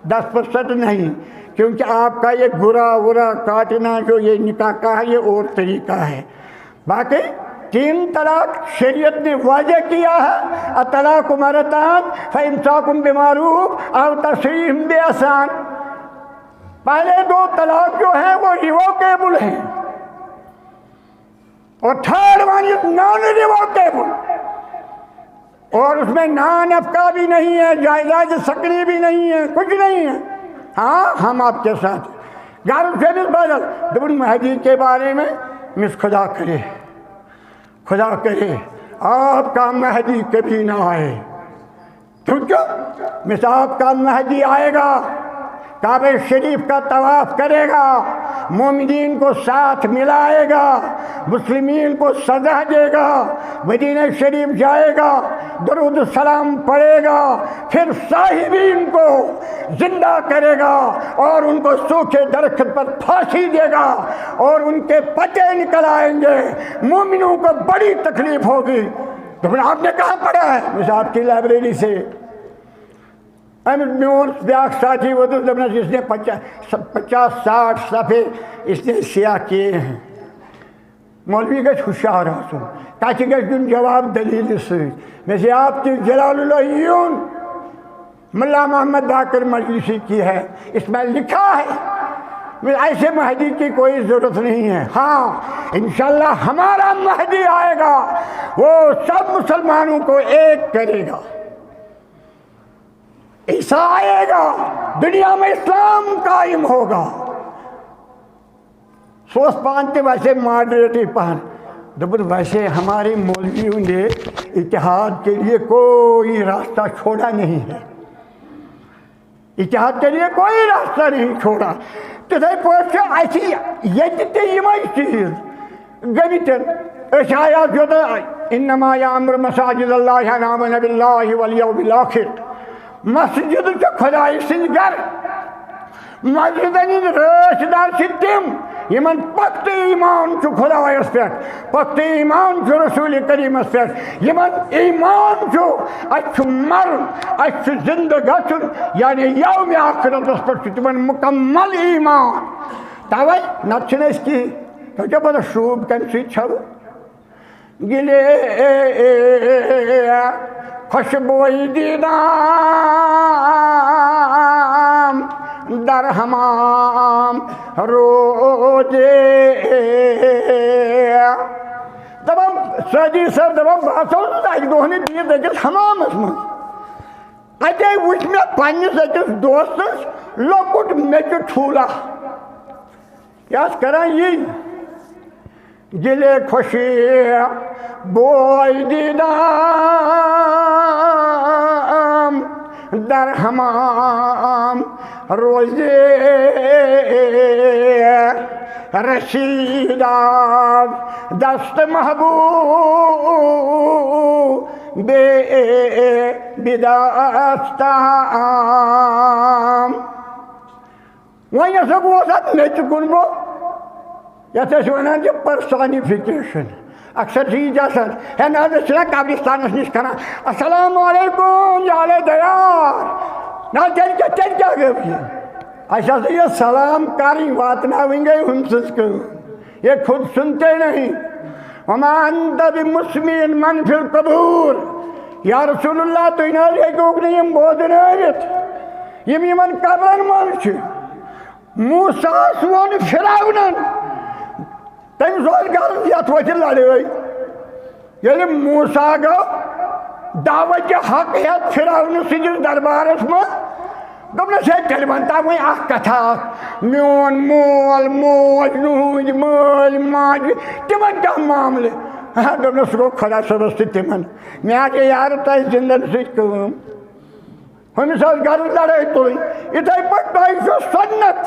دس پرسینٹ نہیں، کیونکہ آپ کا یہ گرا ورا کاٹنا جو یہ نکاح کا ہے، یہ اور طریقہ ہے۔ باقی تین طلاق شریعت نے واضح کیا ہے، الطلاق مرتان فامساک بمعروف او تسریح باحسان۔ پہلے دو طلاق جو ہیں وہ ریووکیبل ہیں، اور third one is non revocable, اور اس میں نان افقا بھی نہیں ہے، جائیداد سکری بھی نہیں ہے، کچھ نہیں ہے۔ ہاں، ہم آپ کے ساتھ ہیں۔ غرض چھُ أمِس بدل۔ دوٚپُن، مہدی کے بارے میں، مس خدا کرے، خدا کرے، آپ کا مہدی کبھی نہ آئے۔ کیونکہ مس آپ کا مہدی آئے گا، کعبہ شریف کا طواف کرے گا، مومنین کو ساتھ ملائے گا، مسلمین کو سزا دے گا، مدینہ شریف جائے گا، درود السلام پڑھے گا، پھر صاحبین کو زندہ کرے گا اور ان کو سوکھے درخت پر پھانسی دے گا اور ان کے پتے نکل آئیں گے۔ مومنوں کو بڑی تکلیف ہوگی۔ دوٚپُن، "آپ نے کہاں پڑھا ہے؟" مس آپ کی لائبریری سے۔ أمۍ میون بیٛاکھ ساتھی ووتُس، دوٚپنَس، "اس نے پچاس، پچاس ساٹھ صفحے اس نے سیاہ کیے ہیں۔" مولوی گژھِ ہوشیار آسُن، تَتہِ گژھِ دیُن جواب دٔلیٖلہِ سۭتۍ۔ مےٚ چھِ آپ کی جلال اللہ یُن، ملا محمد باقر مجلسی کی ہے، اس میں لکھا ہے، ایسے مہدی کی کوئی ضرورت نہیں ہے۔ ہاں، انشاءاللہ ہمارا مہدی آئے گا، وہ سب مسلمانوں کو ایک کرے گا۔ عیسیٰ آئے گا، دنیا میں اسلام قائم ہوگا۔ سُہ اوس پانہٕ تہِ ویسے ماڈریٹٕے پہن۔ دوٚپُن، ویسے ہمارے مولویوں نے اتحاد کے لیے کوئی راستہ چھوڑا نہیں ہے، اتحاد کے لیے کوئی راستہ نہیں چھوڑا۔ تِتھے پٲٹھۍ چھِ اَسہِ ییٚتہِ تہِ یِمے چیٖز گٔمٕتۍ۔ أسۍ آے اَتھ یوٚت، "انما یعمر مساجد اللہ من آمن باللہ والیوم الاخر۔" مسجد چھِ خدایہِ سٕنٛدۍ گرٕ۔ مسجدن ہٕنٛدۍ رٲچھ دار چھِ تِم، یِمن پختہٕ ایمان چھُ خدایس پٮ۪ٹھ، پختہٕ ایمان چھُ رسول کریمس پٮ۪ٹھ، یِمن ایمان چھُ، اَسہِ چھُ مرُن، اَسہِ چھُ زندٕ گژھُن، یعنی یوم آخرتس پٮ۪ٹھ چھُ تِمن مکمل ایمان۔ توے نتہٕ چھِنہٕ أسۍ کِہیٖنۍ۔ تۄہہِ کیٛاہ پتہ شوٗب کَمہِ سۭتۍ چھَلو؟ گلے خوشبوئی دیدام، در حمام روزے۔ دپان سعدی صٲب، دپان بہٕ ہسا اوسُس اکہِ دۄہ نہٕ بِہِتھ أکِس حمامس منٛز۔ اتے وُچھ مےٚ پننِس أکِس دوستس لۄکُٹ میٚژِ ٹھوٗلہ۔ یہِ آسہٕ کران یی۔ دِلِ خوشی بوے دیدام در حمام روزے رسیدام دست محبوب بدستام۔ وۄنۍ ہسا گوس اتھ میٚژِ کُن بہٕ، یتھ أسۍ ونان چھِ personification۔ اکثر چھِ یہِ تہِ آسان، ہے نہ حظ، أسۍ چھِنہ قبرستانس نِش کران، "السلام علیکم یا لے دیار"۔ نہ، تیٚلہِ کیٛاہ، تیٚلہِ کیٛاہ گٔے یہِ؟ اَسہِ ہسا یہِ سلام کرٕنۍ، واتناوٕنۍ گٔے ہُمۍ سٕنٛز کٲم۔ یہ خود سنتے نہیں۔ وما انت بمسمع من فی القبور۔ یا رسول اللہ، تُہۍ نہ حظ ہیٚکِوکھ نہٕ یِم بوزنٲوِتھ، یِم یِمن قبرن منٛز چھِ۔ موسیٰ ہس ووٚن فرعونن، تٔمِس اوس غرض یتھ وتھِ لڑٲے۔ ییٚلہِ موسیٰ گوٚو دعوتِ حق ہٮ۪تھ فرعون سٕنٛدِس دربارس منٛز، دوٚپنس، "ہے، تیٚلہِ وَن تہ وۄنۍ اکھ کتھا اکھ، میون مول موج، نُہٕنٛدۍ مٲلۍ ماجہِ، تِمن کیٛاہ معاملہٕ؟" ہا، دوٚپنس، "سُہ گوٚو خۄدا صٲبس تہٕ تِمن، مےٚ حظ چھِ یارٕ تۄہہِ زِندن سۭتۍ کٲم۔" ہُمِس ٲس غرض لڑٲے تُلٕنۍ۔ یِتھَے پٲٹھۍ تۄہہِ چھُ سُنت۔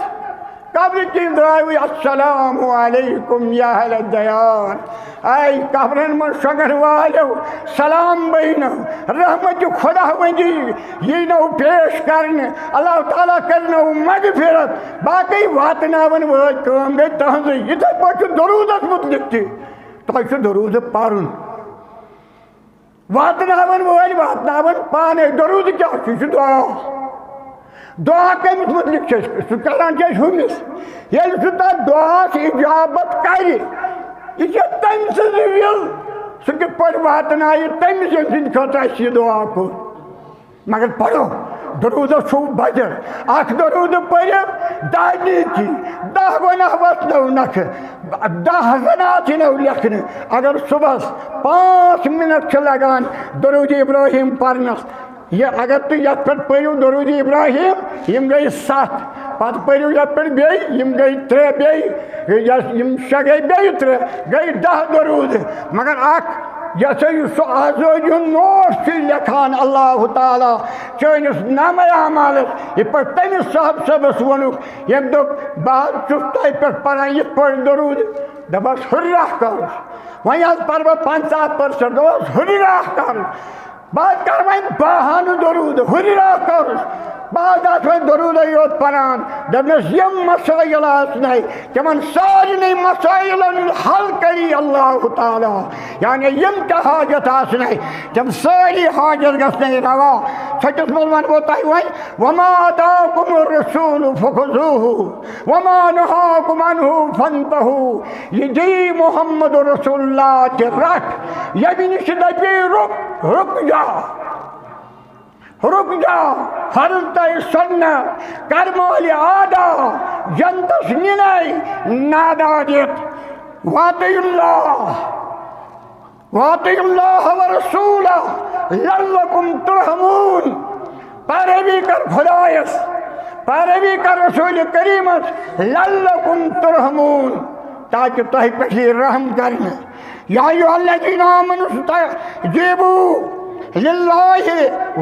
قبرِ کِنۍ درٛاوٕے، "السلام علیکم یا اہل الدیار۔" اے قبرن منٛز شۄنٛگن والیو، سلام بینو، رحمتِ خداوندی یی نو پیش کرنہٕ، اللہ تعالیٰ کرنو مغفرت، باقٕے واتناون وٲلۍ کٲم گٔے تہنٛزٕے۔ یِتھَے پٲٹھۍ چھُ درودس مُتعلق تہِ، تۄہہِ چھُ درود پرُن۔ واتناون وٲلۍ واتناون پانے۔ درود کیٛاہ چھُ؟ یہِ چھُ دعا۔ دعا کٔمِس مُتعلق چھِ أسۍ؟ سُہ کران چھِ أسۍ ہُمِس۔ ییٚلہِ سُہ تتھ دعاہس اجابت کرِ، یہِ چھِ تٔمۍ سٕنٛز وِل۔ سُہ کِتھ پٲٹھۍ واتنایہِ تٔمِس، ییٚمہِ سٕنٛدِ خٲطرٕ اَسہِ یہِ دعا کوٚر؟ مگر پرو، درودس چھُو بجر۔ اکھ درود پٔرِو، دہ نیکی، دہ گۄناہ وۄتھنو نکھٕ، دہ حسنات یِنو لیکھنہٕ۔ اگر صبحس پانٛژھ منٹ چھِ لگان درود ابراہیم پرنس، یہِ اگر تُہۍ یتھ پٮ۪ٹھ پٔرِو درود ابراہیم، یِم گٔے ستھ، پتہٕ پٔرِو یتھ پٮ۪ٹھ بیٚیہِ، یِم گٔے ترٛےٚ بیٚیہِ، یۄس یِم شےٚ گٔے بیٚیہِ ترٛےٚ، گٔے دہ درود۔ مگر اکھ، یہِ ہسا یُس سُہ آزٲدی ہُنٛد نوٹ چھُ لیکھان اللہ تعالیٰ چٲنِس نامہ اعمالس، یِتھ پٲٹھۍ تٔمِس صاحب صٲبس ووٚنُکھ، ییٚمۍ دوٚپ، "بہٕ حظ چھُس تۄہہِ پٮ۪ٹھ پران یِتھ پٲٹھۍ درود۔" دوٚپمس، "ہُرراہ کرُس۔" وۄنۍ حظ پرٕ بہٕ پنٛژاہ پٔرسنٹ، دوٚپمس، "ہُرراہ کرُس۔" بہٕ حظ کرٕ وۄنۍ باہانہٕ درود، ہُرراہ کرُس۔ بہٕ حظ آسہٕ وۄنۍ درودے یوت پران۔ دوٚپمس، یِم مسٲیل آسنَے، تِمن سارنٕے مسٲیلن ہُنٛد حل کری اللہ تعالیٰ۔ یعنی یِم تہِ حاجت آسنَے، تِم سٲری حاجت گژھنَے روا۔ ژھۄٹِس منٛز وَنہٕ بہٕ تۄہہِ وۄنۍ، وما آتاکم الرسول فخذوه وما نهاکم عنه فانتهوا۔ یہِ دی محمد رسول اللہ تہِ رٹھ، ییٚمہِ نِش دَپی رُک، رُک جا۔ رُک جا، فرض تہٕ سنت، کر مالِ آدا، جنتس نِنَے نادا دِتھ۔ واطیعوا اللہ، واطیعوا اللہ ورسولہ لعلکم ترحمون۔ پیروی کر خدایس، پیروی کر رسول کریمس، لعلکم ترحمون، تاکہ تۄہہِ پٮ۪ٹھ یی رحم کرنہٕ۔ یا ایھا الذین آمنوا استجیبوا للہ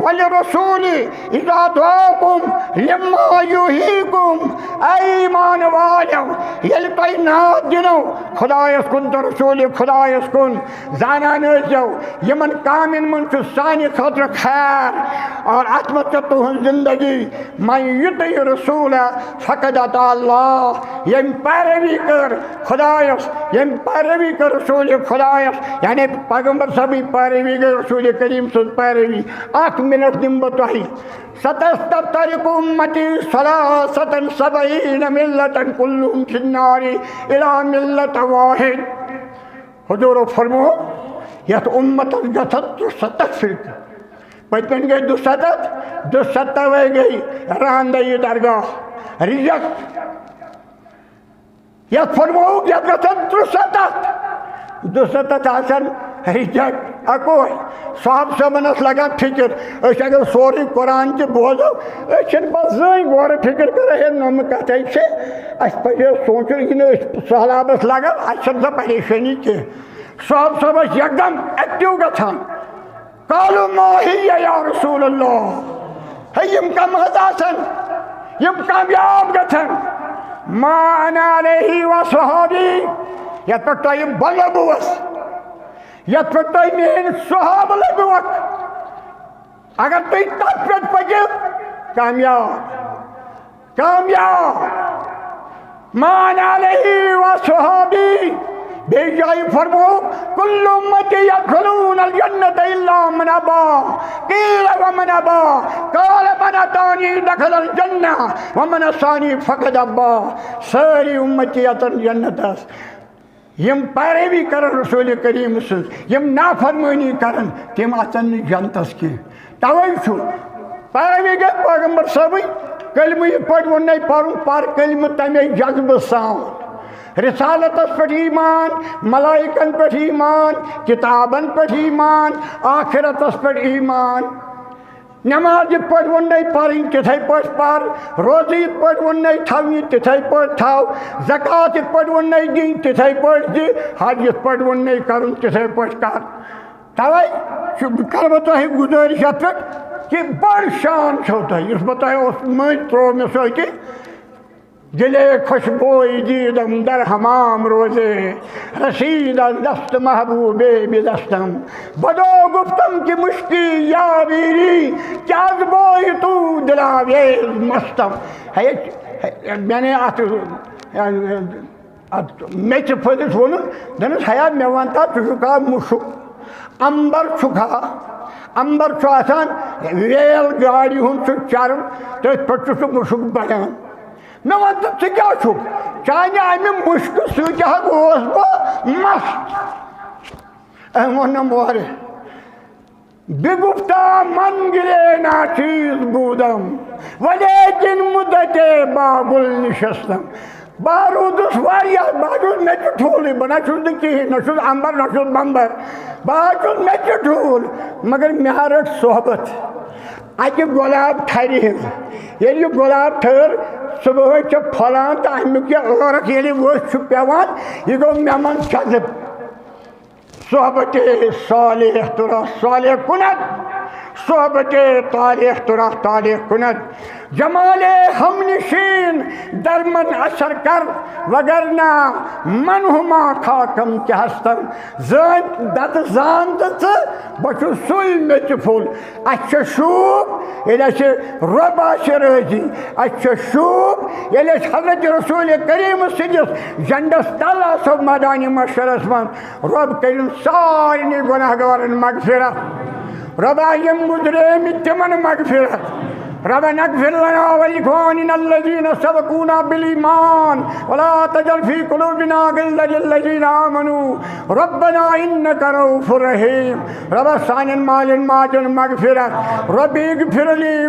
وللرسول اذا دعاکم لما یحییکم۔ اے ایمان والیو، ییٚلہِ تۄہہِ ناد دِنو خدایس کُن تہٕ رسول خدایس کُن، زانان ٲسۍزیو، یِمن کامٮ۪ن منٛز چھُ سانہِ خٲطرٕ خیر اور اتھ منٛز چھِ تُہنٛز زندگی۔ من یطع الرسول فقد اطاع اللہ۔ ییٚمۍ پیروی کٔر خدایس، ییٚمۍ پیروی کٔر رسول خدایس، یعنی پیغمبر صٲبٕنۍ پیروی گٔے رسول کریم سٕنٛز پیروی۔ اکھ منٹ دِمہٕ بہٕ تۄہہِ۔ ستفترق امتی ثلاثة سبعین ملة کلهم فی النار الا ملة واحد۔ حضورو فرمو، یتھ امتس گژھن ژُستتھ فرقہٕ۔ پٔتمٮ۪ن گٔے دُستتھ، دُستتھوے گٔے راندہ یہِ درگاہ۔ ریجیکٹ۔ یَتھ پھٕٹرووُکھ، یَتھ گژھن دُسَتَتھ، دُسَتَتھ آسن ریجیکٹ۔ اَکوے۔ صاحب صٲبَن ٲس لَگان فِکِر، أسۍ اگر سورُے قرآن تہِ بوزو، أسۍ چھِنہٕ پَتہٕ زٕہٕنۍ غورٕ فِکِر کَران، ہے، نۄمہٕ کَتھَے چھِ۔ اَسہِ پَزِ ہے سونٛچُن، یہِ نہٕ أسۍ سہلابَس لَگو، اَسہِ چھَنہٕ سۄ پریشٲنی کینٛہہ۔ صاحب صٲب ٲسۍ یکدم ایکٹیو گژھان۔ قالوا ما هي یا رسول اللہ، ہے، یِم کم حظ آسن، یِم کامیاب گژھن۔ ما انا علیہ و صحابی، یتھ پٮ۪ٹھ تۄہہِ بہٕ لوٚبوس، یتھ پٮ۪ٹھ تۄہہِ میٲنۍ صحابہٕ لوٚبوکھ، اگر تُہۍ تتھ پٮ۪ٹھ پٔکِو، کامیاب، کامیاب۔ ما انا علیہ و صحابی۔ بیٚیہِ جایہِ فرموو، کل امتی یدخلون الجنت الا من ابا۔ قیل ومن ابا؟ قال من اطاعنی دخل الجنہ ومن عصانی فقد ابا۔ سٲری امتی اژن جنتس۔ یِم پیروی کرن رسول کریم سٕنٛز، یِم نافرمٲنی کرن، تِم اژن نہٕ جنتس کینٛہہ۔ توے چھُ پیروی گٔے پیغمبر صٲبٕنۍ۔ کلمہٕ یِتھ پٲٹھۍ ووٚننَے پَرُن، پَر کلمہٕ تَمے جذبہٕ سان۔ رسالتس پٮ۪ٹھ ایمان، ملائکن پٮ۪ٹھ ایمان، کتابن پٮ۪ٹھ ایمان، آخرتس پٮ۪ٹھ ایمان۔ نماز یِتھ پٲٹھۍ ووٚننَے پَرٕنۍ، تِتھَے پٲٹھۍ پَر۔ روزٕ یِتھ پٲٹھۍ ووٚننَے تھاونہِ، تِتھَے پٲٹھۍ تھاو۔ زکوٰۃ یِتھ پٲٹھۍ ووٚننَے دِنۍ، تِتھَے پٲٹھۍ دِ۔ حج یِتھ پٲٹھۍ ووٚننَے کَرُن، تِتھَے پٲٹھۍ کَر۔ توے چھُ، بہٕ کرٕ وۄنۍ تۄہہِ گُزٲرِش یَتھ پٮ۪ٹھ کہِ بٔڑ شان چھو تۄہہِ، یُس بہٕ تۄہہِ اوس مٔنٛزۍ ترٛوو مےٚ سۭتۍ۔ دِلے خوشبوئی دیدم در حمام روزے، رسید از دست محبوبے بدستم۔ بدو گفتم کہ مشکی یا بیری، کیا از بوئی تو دلاویز مستم۔ ہے، ہے، میں نے اتھ اتھ میٚژِ پھٔلِس ووٚنُن، دوٚپنَس، "ہیا، مےٚ وَن تہ، ژٕ چھُکھا مُشُک؟ اَمبَر چھُکھا؟ اَمبَر چھُ آسان ریل گاڑِ ہُنٛد سُہ چرٕب، تٔتھۍ پٮ۪ٹھ چھُ سُہ مُشُک بَڑان۔ مےٚ وَن تہٕ، ژٕ کیٛاہ چھُکھ؟ چانہِ اَمہِ مُشکہٕ سۭتۍ ہا گوس بہٕ مَست۔" أمۍ ووٚن نہٕ مورِ۔ بگفتہ من گرے ناچیز بودم، ولیکن مدت با گل نشستم۔ بہٕ روٗدُس واریاہ، بہٕ حظ چھُس میٚژِ ٹھوٗلٕے، بہٕ نہ چھُس نہٕ کِہیٖنۍ، نہ چھُس اَمبَر، نہ چھُس بَمبَر، بہٕ حظ چھُس میٚژِ ٹھوٗل، مگر مےٚ ہا رٔٹ صحبت اَکہِ گۄلاب تھرِ ہِنٛز۔ ییٚلہِ یہِ گۄلاب تھٔر صُبحٲے چھےٚ پھۄلان تہٕ اَمیُک یہِ عٲرَق ییٚلہِ ؤسۍ چھُ پٮ۪وان، یہِ گوٚو مےٚ منٛز جذب۔ صحبت صالح تو رہ صالح کند، صحبت طالح تو رہ طالح کند۔ جمال ہم نشین در من اثر کر، وگرنہ من ہما خاکم کہ ہستم۔ زٲنۍ دَتہٕ زان تہٕ ژٕ، بہٕ چھُس سُے میٚژِ پھوٚل۔ اَسہِ چھُ شوق، ییٚلہِ اَسہِ رۄب آسہِ رٲضی۔ اَسہِ چھُ شوق، ییٚلہِ أسۍ حضرت رسول کریم سٕنٛدِس جنڈس تل آسو میدانِ محشرس منٛز۔ رۄب کٔرِن سارنٕے گۄناہ گارن مغفرت۔ رۄبا، یِم گُزریمٕتۍ تِمن مغفرت۔ ربنا اغفر لنا ولإخواننا الذين سبقونا بالإيمان ولا تجعل في قلوبنا غلا للذين آمنوا ربنا إنك رؤوف رحيم۔ رۄبا، سانٮ۪ن مالٮ۪ن ماجن مغفرت۔ رب اغفر لي